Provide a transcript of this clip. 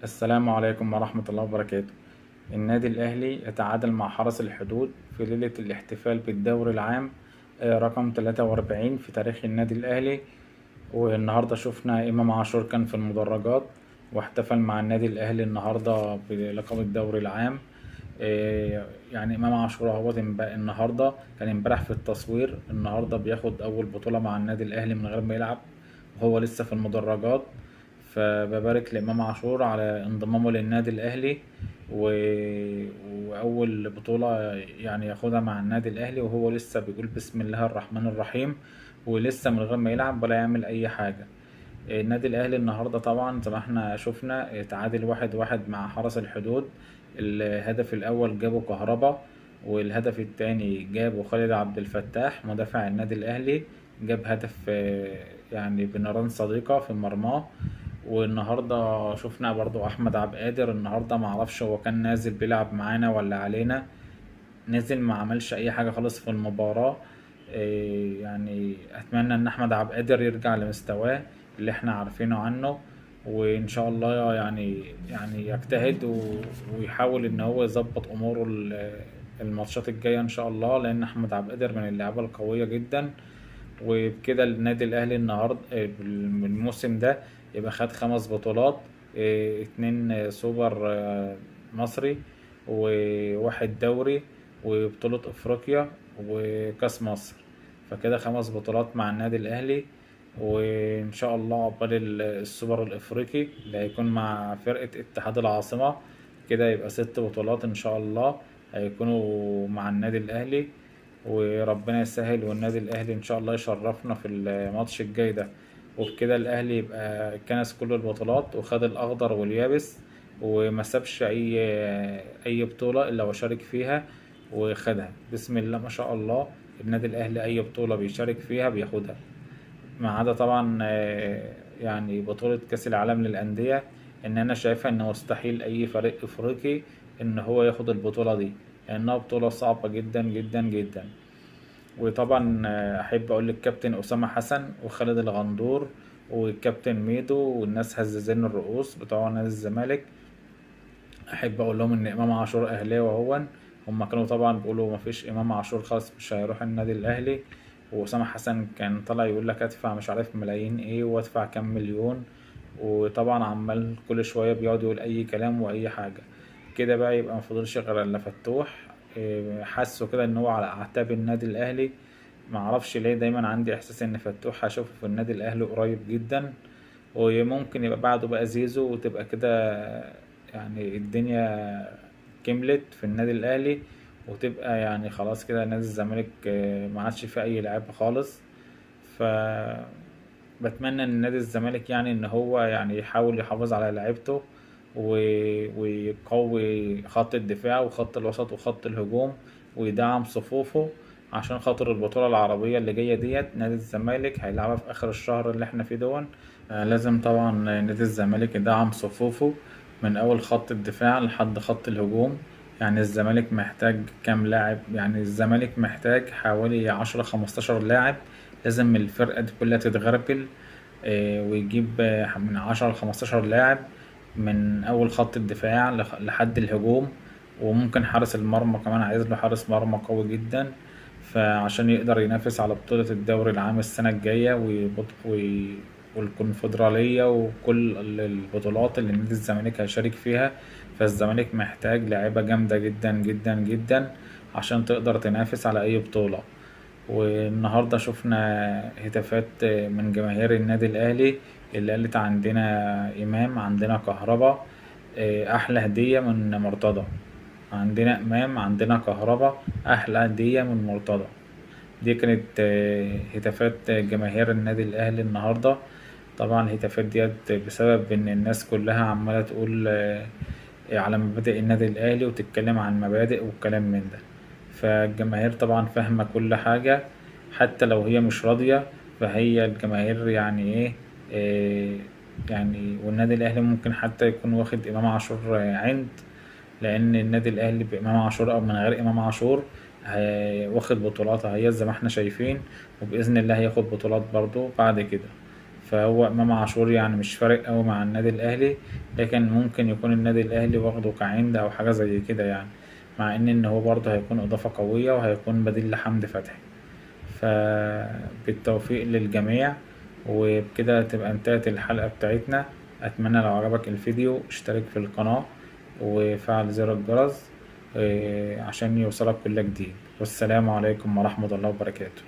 السلام عليكم ورحمة الله وبركاته. النادي الأهلي يتعادل مع حرس الحدود في ليلة الاحتفال بالدوري العام رقم 43 في تاريخ النادي الأهلي. والنهاردة شفنا إمام عاشور كان في المدرجات واحتفل مع النادي الأهلي النهاردة بلقب الدوري العام. يعني إمام عاشور اهوت النهاردة كان امبارح في التصوير، النهاردة بياخد أول بطولة مع النادي الأهلي من غير ما يلعب وهو لسه في المدرجات. فببارك لإمام عاشور على انضمامه للنادي الأهلي وأول بطولة يعني ياخدها مع النادي الأهلي وهو لسه بيقول بسم الله الرحمن الرحيم، ولسه من غير ما يلعب ولا يعمل أي حاجة. النادي الأهلي النهاردة طبعا زي ما احنا شفنا تعادل 1-1 مع حرس الحدود. الهدف الأول جابه كهربا، والهدف الثاني جابه خالد عبد الفتاح مدافع النادي الأهلي، جاب هدف يعني بنيران صديقة في مرماه. والنهاردة شفنا برضو أحمد عبد القادر النهاردة معرفش هو كان نازل بيلعب معانا ولا علينا، نزل ما عملش أي حاجة خالص في المباراة. يعني أتمنى إن أحمد عبد القادر يرجع لمستواه اللي احنا عارفينه عنه، وإن شاء الله يعني يجتهد ويحاول إن هو يظبط أموره الماتشات الجاية إن شاء الله، لأن أحمد عبد القادر من اللعيبة القوية جدا. وبكده النادي الأهلي النهارده الموسم ده يبقى خد 5 بطولات، 2 سوبر مصري، وواحد دوري، وبطولة أفريقيا، وكأس مصر. فكده 5 بطولات مع النادي الأهلي، وإن شاء الله عقبال السوبر الإفريقي اللي هيكون مع فرقة اتحاد العاصمة، كده يبقى 6 بطولات إن شاء الله هيكونوا مع النادي الأهلي. وربنا يسهل والنادي الأهلي إن شاء الله يشرفنا في الماتش الجاي ده. وبكده الأهلي يبقى كنس كل البطولات وخد الأخضر واليابس، وما سابش أي بطولة إلا وشارك فيها وخدها. بسم الله ما شاء الله، النادي الأهلي أي بطولة بيشارك فيها بياخدها، ما عدا طبعا بطولة كأس العالم للأندية، إن أنا شايفها إن مستحيل أي فريق إفريقي إن هو ياخد البطولة دي، لأنها بطولة صعبة جدا جدا جدا. وطبعا أحب أقول للكابتن أسامة حسن وخالد الغندور والكابتن ميدو والناس هزازين الرؤوس بتوع نادي الزمالك، أحب أقول لهم إن إمام عاشور أهلاوي أهون. هم كانوا طبعا بيقولوا مفيش إمام عاشور خالص مش هيروح النادي الأهلي، وأسامة حسن كان طالع يقول لك أدفع مش عارف ملايين إيه وأدفع كام مليون، وطبعا عمال كل شوية بيقعد يقول أي كلام وأي حاجة كده. بقى يبقى مفضلش غير إلا فتوح، حاسه كده إن هو على أعتاب النادي الأهلي. معرفش ليه دايما عندي إحساس إن فتوح هشوفه في النادي الأهلي قريب جدا، وممكن يبقى بعده بقى زيزو، وتبقى كده الدنيا كملت في النادي الأهلي، وتبقى خلاص كده نادي الزمالك، ما عادش فيه أي لعيبة خالص. ف بتمنى إن نادي الزمالك إن هو يحاول يحافظ على لعيبته ويقوي خط الدفاع وخط الوسط وخط الهجوم ويدعم صفوفه عشان خاطر البطولة العربية اللي جاية ديت. نادي الزمالك هيلعبها في آخر الشهر اللي احنا فيه دون. لازم طبعا نادي الزمالك يدعم صفوفه من أول خط الدفاع لحد خط الهجوم. الزمالك محتاج كام لاعب؟ الزمالك محتاج حوالي 10-15 لاعب، لازم الفرقة دي كلها تتغربل، ويجيب من 10-15 لاعب من أول خط الدفاع لحد الهجوم، وممكن حارس المرمى كمان عايز له حارس مرمى قوي جدا، فعشان يقدر ينافس على بطولة الدوري العام السنة الجاية والكونفدرالية وكل البطولات اللي نادي الزمالك هيشارك فيها. فالزمالك محتاج لعيبة جامدة جدا جدا جدا عشان تقدر تنافس على أي بطولة. والنهاردة شفنا هتافات من جماهير النادي الأهلي اللي قالت عندنا إمام، عندنا كهربا، أحلى هدية من مرتضى، عندنا إمام، عندنا كهربا، أحلى هدية من مرتضى. دي كانت هتافات جماهير النادي الأهلي النهاردة. طبعا الهتافات ديت بسبب إن الناس كلها عمالة تقول، على مبادئ النادي الأهلي وتتكلم عن مبادئ والكلام من ده، فالجماهير طبعا فاهمة كل حاجة حتى لو هي مش راضية. فهي الجماهير يعني إيه، يعني والنادي الأهلي ممكن حتى يكون واخد إمام عاشور عند، لأن النادي الأهلي بإمام عاشور أو من غير إمام عاشور واخد بطولات اهي زي ما احنا شايفين، وبإذن الله هياخد بطولات برضو بعد كده. فهو امام عاشور يعني مش فارق قوي مع النادي الاهلي، لكن ممكن يكون النادي الاهلي واخده كعند او حاجة زي كده يعني، مع ان هو برضه هيكون اضافة قوية وهيكون بديل لحمدي فتحي. فبالتوفيق للجميع، وبكده تبقى انتهت الحلقة بتاعتنا. اتمنى لو عجبك الفيديو اشترك في القناة وفعل زر الجرس عشان يوصلك كل جديد. والسلام عليكم ورحمة الله وبركاته.